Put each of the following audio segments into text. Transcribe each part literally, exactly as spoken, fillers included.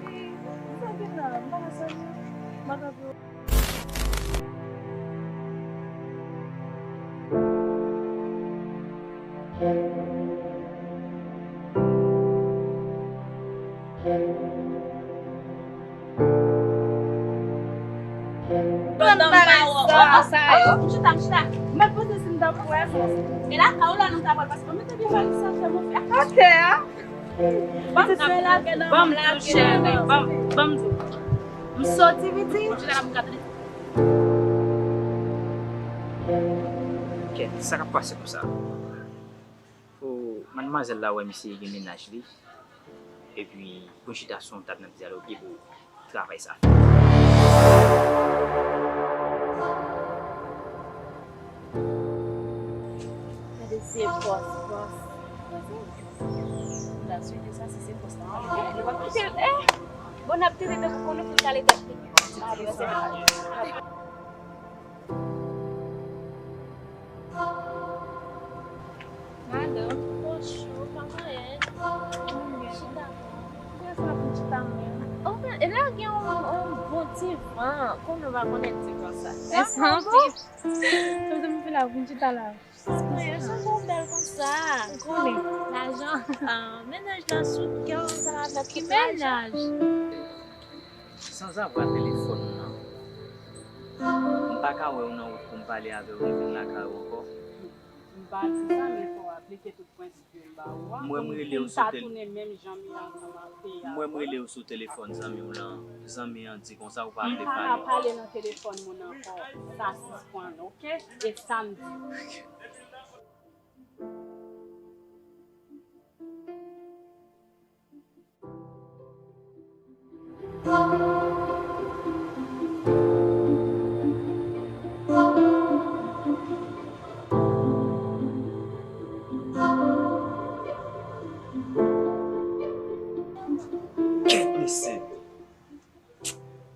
Wi, m te vin la, m pa ka sòti. M pa ka pou Pran bagay sa. Oh, m chita, m chita. M pa panse si m t ap wè sa. E la, ka ou la, nou ta pral, paske mwen te vin wè li sa fè mwen fè atè a. Ban m di w, cheri, ban m, ban m di w. M soti piti. Kèt, sa k ap pase konsa? O, madmwazèl la wè misye gen mennaj li. Epi, pou n chita sou yon tab n ap dyaloge pou travay sa fèt. Gade se bòs, bòs. M ta swete sa, si se bòs la, nou p ap kite l. Eh! Bon, n ap tande tankou konnen pou l kale tèt li. Madanm, ou cho, pa gen anyen. Chita. Kiyès la pou chita menm? Anfen, e la gen yon, yon bon ti van, konnen w pa konnen ti van sa. Èske an bon? Kote m vin la pou chita la? Anfen, yo chanje w bèl konsa. Ou konnen. Lajan. Ah, mennaj la sou kè w. Sa avèk ki mennaj? Sanzavwa telefòn nan. M pa ka wè w nan wout pou m pale avè w, m vin lakay ou ankò. M pa di sa, men fò w aplike tout prensip yo m ba ou a. M wè m rele w sou tel-, m wè m rele w sou telefòn zanmi w lan. Zanmi an di konsa ou pa vle pale. M pa ka pale nan telefòn moun ankò. Sa sispann, oke? E sa m di. Kèt mesye.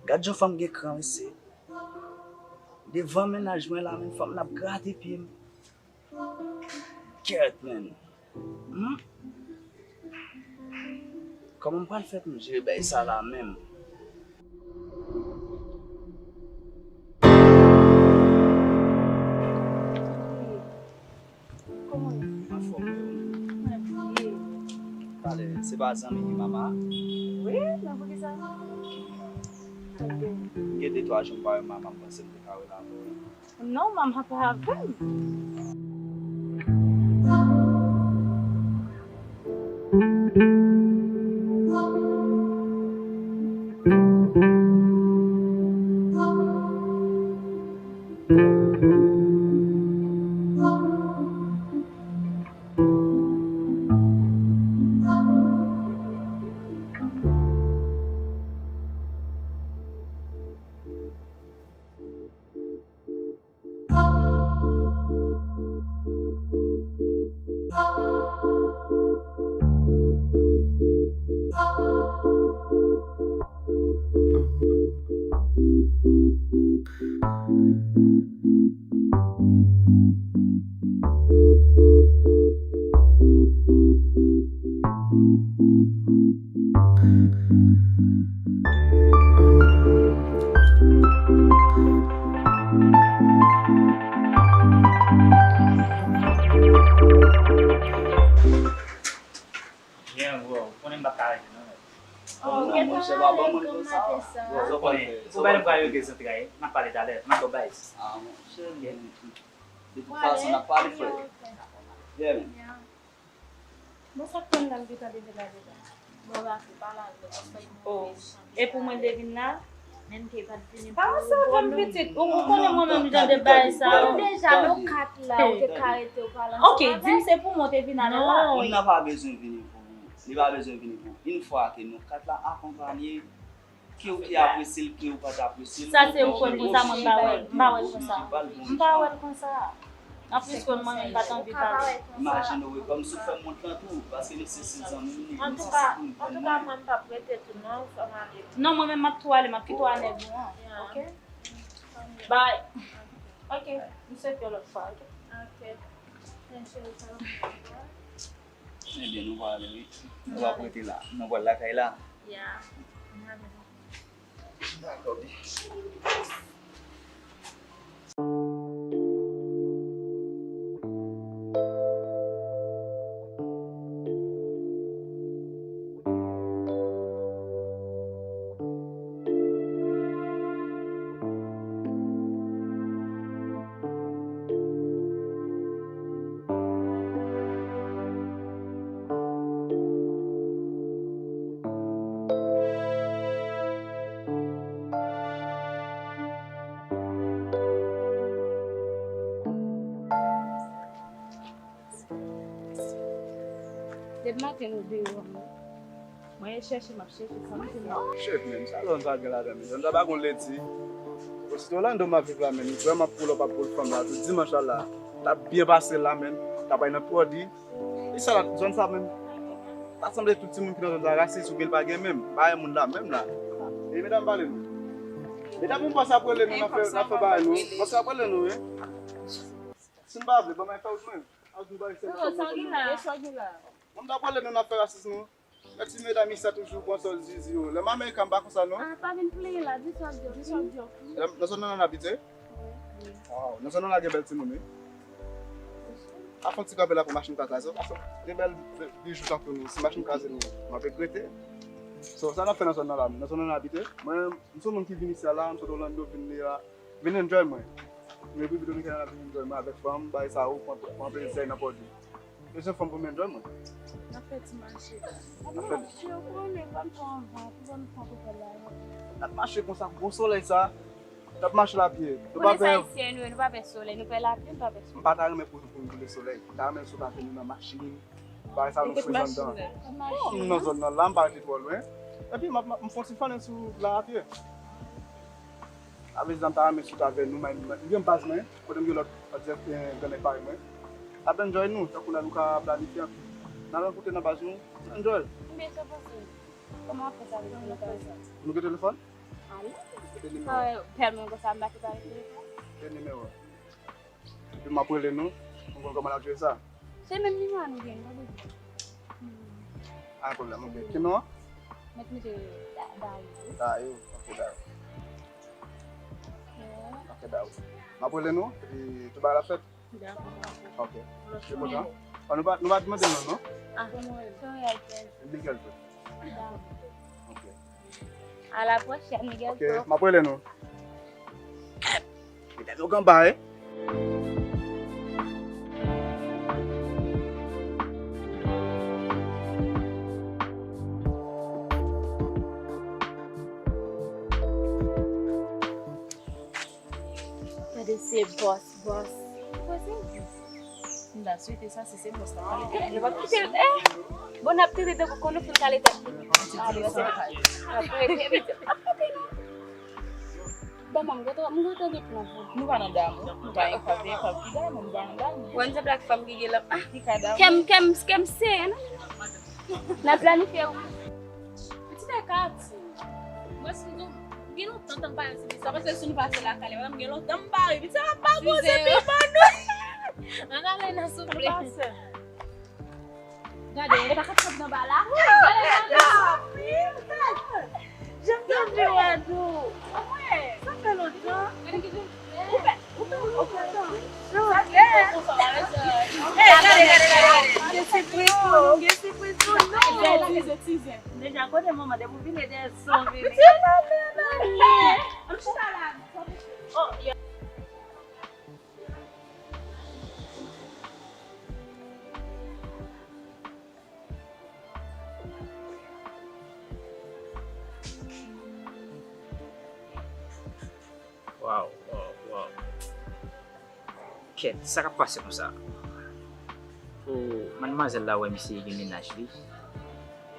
Gad jan fanm gen kran mesye. Devan mennaj mwen la menm fanm nan ap grate pye m. Kèt, man. Hmm? Kòman m pral fè pou m jere bagay sa la menm? Kòman w ye? Anfòm, wi, ou menm? Mwen byen. Talè, se pa zanmi mama a? Wi, men poukisa? Ok. Gen de twa jou m pa wè mama, m panse m te ka rele avè w. Non, manman pa avè m. Byen, bro. Ou konnen m pa ka rete non, nèg. Oh, non, monchè, pa ban moun konsa. Ou konnen, ou pa menm pral rete zantray, n ap pale talè, m ap ba w baz. Ah, monchè, de tout fason, n ap pale, frè. Yeah, man. Bon, sa k pran nan m gentan leve la deja. Bon, Rafi, pale avè l, paske li... Oh, e pou mwen te vin la? Men m te pa t vini pou ou. Pa sa, fanm pitit, ou, ou konnen mwen menm jan de bagay sa yo. Deja nou kat la, ou te ka rete, ou pale ansanm avè l. Ok, di m se pou mwen te vin avè l la. Moun nan pa bezwen vini pou ou. Li pa bezwen vini pou ou. Yon fwa ke nou kat la akonpanye, ke ou te apresye l, ke ou pa t apresye l, sa se ou kwè l konsa, mwen m pa wè l, m pa wè l konsa. M pa wè l konsa. Anplis, mwen menm, m pa t anvi pale. Imajine w, e kòmsi w fè m wont lan tou, paske misye se zanmi m, li konn se sou pou li pran mwen. Antouka, mwen, m p ap rete tou non, fò m ale. Non, mwen menm, m ap tou ale, m ap kite w a nèg ou an, oke? Bye. Oke, m swete yon lòt fwa, oke? Oke. Ebyen, nou pral ale, wi. Nou p ap rete la. Nou pral lakay la. Ya. Dakò. Depi maten nou deyò, mwen ye chèche, m ap chèche, sa m jwenn. Shit, man, sa lòn sa gen ladan, men. Lòn sa pa gon ledi. Osito Orlando m ap viv la, men. Vrèman, pou lòp ap pou fanm la. Tout dimanch la, la. T ap byen pase la, men. T ap bay nan pwòdi. E sa la, zòn sa, men. Ta sanble tout timoun ki nan zòn sa rasis oubyen l pa gen menm. Pa gen moun la, menm la. E medam pale nou. Medam, m panse ap rele nou, n ap fè, n ap fè bagay nou. Panse ap rele nou, wi. Si n pa vle, ban m fè wout mwen. Ak nou bay se. Sa w gen la? Sa w gen la? Mwen m ta pale nou n ap fè rasis nou. Mèt ti medam isi a toujou pran sòl zizi yo. Lè m Ameriken m pa konsa non. Ah, pa vin pleye la, di sa w di yo. Di sa w di yo. Nan zòn nan n abite. Wow, nan zòn nan la gen bèl timoun wi. Pa fon ti kanpe la pou machin kraze la. Gen bèl bijou tankou nou. Si machin kraze nou, m ap regrete. So, sa n ap fè nan zòn nan la? Nan zòn nan n abite. Mwen, m se yon moun ki vin isi a la, m sot Orlando vin li a. Vin enjoy mwen. Repiblik Dominikèn an ap vin enjoy mwen avèk fanm, bay sa ou pran pran plezi nan pwòdi. Bezwen fanm pou m enjoy mwen. N ap fè ti mache. N ap fè mache, ou konnen, ban m pran van, pou ban m pran pou fè la. N ap mache konsa, gwo solèy sa. N ap mache lapye. Nou pa pè. Ayisyen nou, nou pa pè solèy, nou pè lapye, nou pa pè solèy. M pa ta renmen pou pou m boule solèy. M ta renmen sot avè nou nan machin. Bagay sa nou fè anndan. Machin. M nan zòn nan la, m pa rete twò lwen. Epi m ap m fon ti fannen sou lapye. Avè zam ta renmen sot avè nou, m gen baz mwen, kote m gen lòt, lòt grannèg parèy mwen. N ap enjoy nou, tankou lè nou ka planifye anpil. N al rankontre nan baz nou, enjoy. Konbyen tan pase? Kòman w ap fè sa pou nou fè sa? Nou gen telefòn? Alo? Gen nimewo. Tèlman konsa m pa ki pale telefòn. Gen nimewo. Epi m ap rele nou, nou konn kòman n ap jere sa. Se menm nimewo a nou gen, pa bezwen. Pa gen pwoblèm, ok. Ki non? Mèt mete Dayou. Dayou, ok, Dayou. Ok, Dayou. M ap rele nou, epi tout bagay la fèt. Dakò. Ok. Se kontan. Bon, nou pa nou pa mande non, non? Ah, se Royal Pèl. Miguel tou. Dakò. Ok. A la pwochèn, Miguel. Ok, m ap rele nou. Medam yo gen bagay. Gade se bòs, bòs. Poze. M ta swete sa, si se bòs la, pale tèt li. Nou p ap kite l, eh! Bon, n ap tande tankou kon nou fin kale tèt li. Bon, mwen, m kontan, m kontan gen plan pou nou. Nou pa nan damou, nou pa enpòte, enpòte ki damou, nou pa nan damou. Wè, m se blak fanm ki gen lan. Ah, kèm, kèm, kèm se, non? N ap planifye, wi. Pitit a Kati. Mwen, si nou gen lontan tann pale ti sa, paske si nou pase lakay li, mwen, m gen lontan m pa ri. Pitit a pa poze pi ban nou. Ann ale nan souple. Gade, li pa ka t nan ba la. Gade, gade. Jan m te vle wè nou. Sa fè lontan. Ou fè, ou fè, ou fè tan. Sa klè. Gade, gade, gade, gade. Gen sipriz pou nou, gen sipriz pou nou. Deja kote manman, depi w vini, de son vini. Ann chita la. Oh, yeah. Waw, waw, waw. Kèt, sa k ap pase konsa? O, madmwazèl la wè misye gen mennaj li.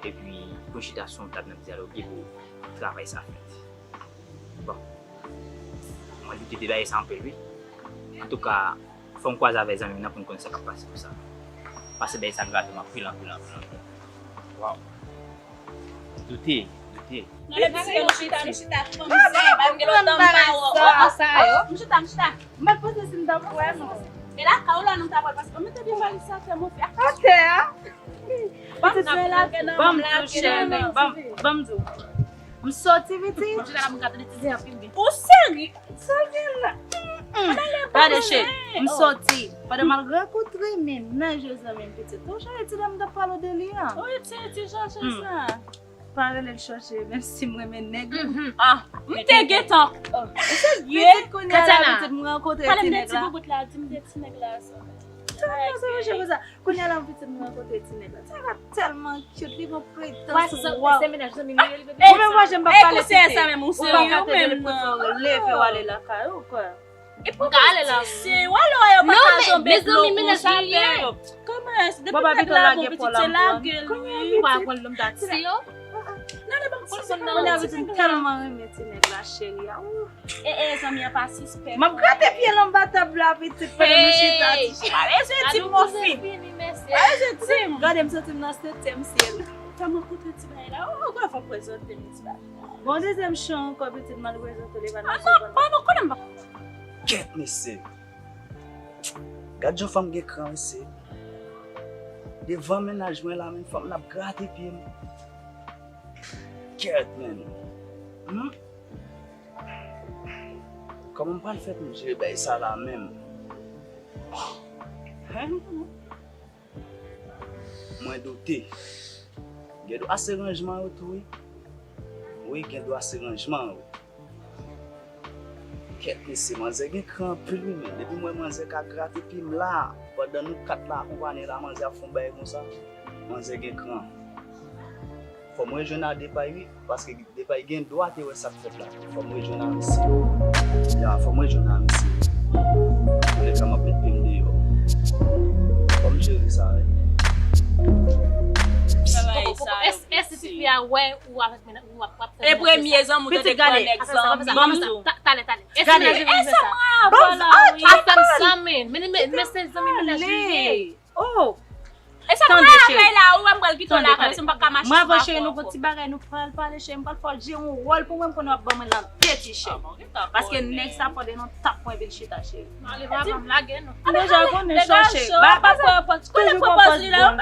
Epi pou chita sou yon tab n ap dyaloge pou travay sa fèt. Bon. Mwen doute de bagay sa anpil wi. Antouka, fò m kwaze avèk zanmi m nan pou n konn sa k ap pase konsa. Pase bagay sa grave m anpil, anpil, anpil, anpil. Waw. Doute, doute. Nan lè misye nou chita, nou chita fanm sè, pa m gen lontan m pa wè. Sa yo. M chita, m chita. M pa t panse si m t ap wè nou. E lakay ou la nou t ap wè l, paske m mete byen valiz sa atè, monchè. Atè a? Pitit mwen lage nan, ban m di w, cheri, ban m, ban m di w. M soti, pitit. Ou serye? Sa gen la? Gade, cheri, m soti. Pandan m al rankontre mennaj yo, zanmi m, pitit. Ou cheri, ti dam m t ap pale w de li an. Wi, ti, ti Jòje sa. Pa rele l Jòje, menm si m renmen nèg. Ah, m te gentan. Pitit, kounye a la, pitit, m rankontre ti nèg la. Pale m de ti boubout la, di m de ti nèg la sa. Sa, sa, sa, sa, sa. Kounye a la, m pitit, m rankontre ti nèg la. Ti nèg la tèlman cute, li gon pretans, waw. Ou menm, mwen, jem pa pale site. Ou pa ka tande li pou di w leve w ale lakay ou, kwa. E pou ka ale la. Se wale yo pa ka tonbe dlo konsa, men yo. Kòman, depi nèg la bon, pitit, se lage l, wi. Ou pa konn lòm dati yo. Kounye a pitit m tèlman renmen ti nèg la, cheri a. E, e, zanmi an pa sispèk. M ap grate pye l anba tab la, pitit, pandan nou chita. Pa bezwen di m, mon fi. Pa bezwen di m. Gade, m santi m nan setyèm syèl. Fè m rankontre ti bagay la. Oh, oh, fò m prezante m ti bagay. Bon, dezyèm chan ankò, pitit, m al prezante l, e pa nan segonn. Ah, non, non, konnen m pa. Kèt, mesye. Gad jan fanm gen kran, mesye. Devan mennaj mwen la, men fanm nan ap grate pye m. Kèt, men. Hmm? Kòman m pral fè pou m jere bagay sa la menm? Hen? Mwen doute. Gen dwa se ranjman yo tou, wi. Wi, gen dwa se ranjman yo. Kèt, mesye, manzè gen kran anpil, wi, men depi m wè manzè ka grate pye m la, pandan nou kat la akonpanye la, manzè ap fè yon bagay konsa, manzè gen kran. Fò m rejwenn a Depay, wi, paske Depay gen dwa te wè sa k fèt la. Fò m rejwenn a misye. Ya, fò m rejwenn a misye. Antoulèka, m ap met pye m deyò. Fò m jere sa, wi. Travay sa yo. Èske ti fi a wè ou avèk mennaj ou ap, ap fè mennaj sa? E premye zanmi w tande pran nèg zanmi. Talè, talè. Èske mennaj ou vin fè sa? Ban m zanmi. Ap fè m zanmi. Men, men, men se zanmi mennaj li ye. Oh! E sa m pral fè la, ou wè m pral kite w lakay, se m pa ka mache sou makon ankò. Mwen avè w, cheri, nou gon ti bagay, nou pral pale, cheri, m pral fè w jere yon wòl pou mwen, m konnen w ap ban mwen nan de ti chèn. Paske nèg sa fò de nou tap mwen vin chita, cheri. Ale, papa m, lage nou. M deja konnen sa, cheri. Ba, ba, ba, toujou pran pòz li la.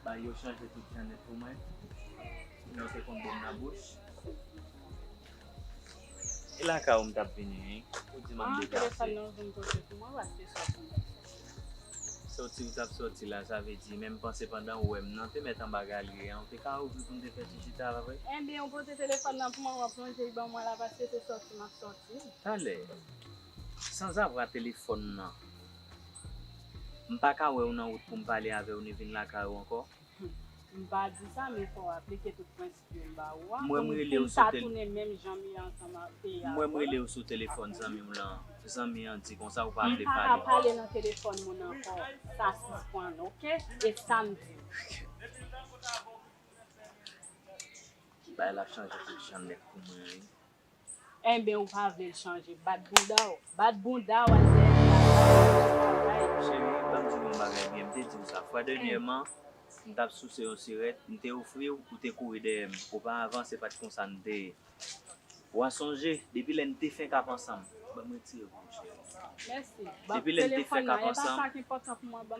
Bagay yo chanje tout jan nèt pou mwen. Mwen te konn bon nan bouch. E lakay ou m t ap vini, wi. Ou di m ap deplase. Telefòn nan vin pote pou mwen, paske sòti m t ap sòti. Sòti ou t ap sòti la, sa vle di, menm panse pandan ou wè m nan, te mèt anba galri an, ou te ka ouvri pou m te fè ti chita, pa vre? Enben, ou pote telefòn nan pou mwen, w ap lonje l ban mwen la, paske se sòti m ap sòti. Talè, sanzavwa telefòn nan, m pa ka wè w nan wout pou m pale avè w, ni vin lakay ou ankò. M pa di sa, men fò w aplike tout prensip yo m ba ou a. Mwen, m rele w sou tele-, pou n pa tounen menm jan m ye ansanm ak peyi a ankò. Mwen, m rele w sou telefòn zanmi w lan. Zanmi an di konsa ou pa vle pale. M pa ka pale nan telefòn moun ankò. Sa sispann, oke? E sa m di w. Bagay la ap chanje tout jan nèt pou mwen, wi. Enben, ou pa vle l chanje. Bat bounda w. Bat bounda w, Azèl. Cheri, ban m di w yon bagay byen. M te di w sa fwa dènyèman, m t ap souse yon sirèt, m te ofri w, ou te kouri dèyè m. Oparavan, se pa t konsa n te ye. W a sonje, depi lè n te fenk ap ansanm, ban m retire pou ou, cheri. Mèsi. Depi lè n te fenk ap ansanm.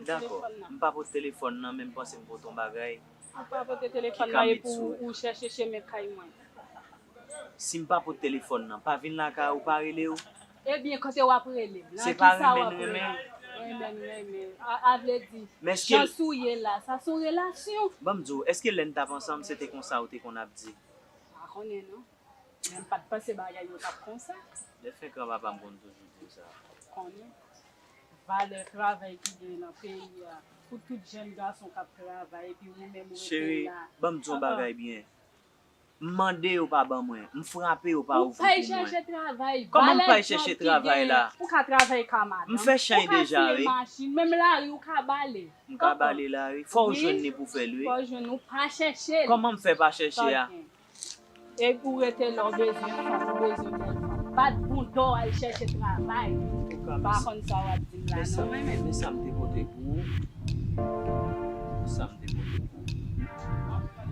Dakò. M pa pot telefòn nan, men m panse m pot yon bagay. Ou pa pote telefòn nan, e pou ou chèche chemen kay mwen. Si m pa pot telefòn nan, pa vin lakay ou, pa rele w. Ebyen, kote w ap rele m? Nan kisa w ap rele m? Renmen, renmen. A, a vle di, jan sou ye la, sa se yon relasyon. Ban m di w, èske lè n t ap ansanm, se te konsa ou te konn ap di? M pa konnen, non. Men m pa t panse bagay yo t ap konsa. Lè fenk an papa m konn toujou di w sa. Konnen. Valè travay ki gen nan peyi a. Pou tout jèn gason k ap travay, epi ou menm ou rete la. Cheri, ban m di w yon bagay byen. M mande yo pa ban mwen. M frape yo pa Ou ouvri pay pou mwen. Chèche travay. Kòman m Valè pay djòb chèche ki travay genyen. La? Ou ka travay ka madanm. M fè chay Ou ka deja, siye wi. Machin. Menm lari ou ka bale. M ka bale lari. Fò w jwenn li pou fè l, wi. Fò w jwenn ou pa chèche l. Kòman m fè pa chèche a? Tande. E ou rete la w bezwen fanm, ou bezwen bèl fanm. Bat bonda w al chèche travay. Pa konn sa w ap di m la non, mwen menm. Men sa m te pote pou ou. Sa m te pote pou ou.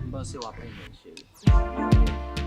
M panse w ap renmen l, cheri.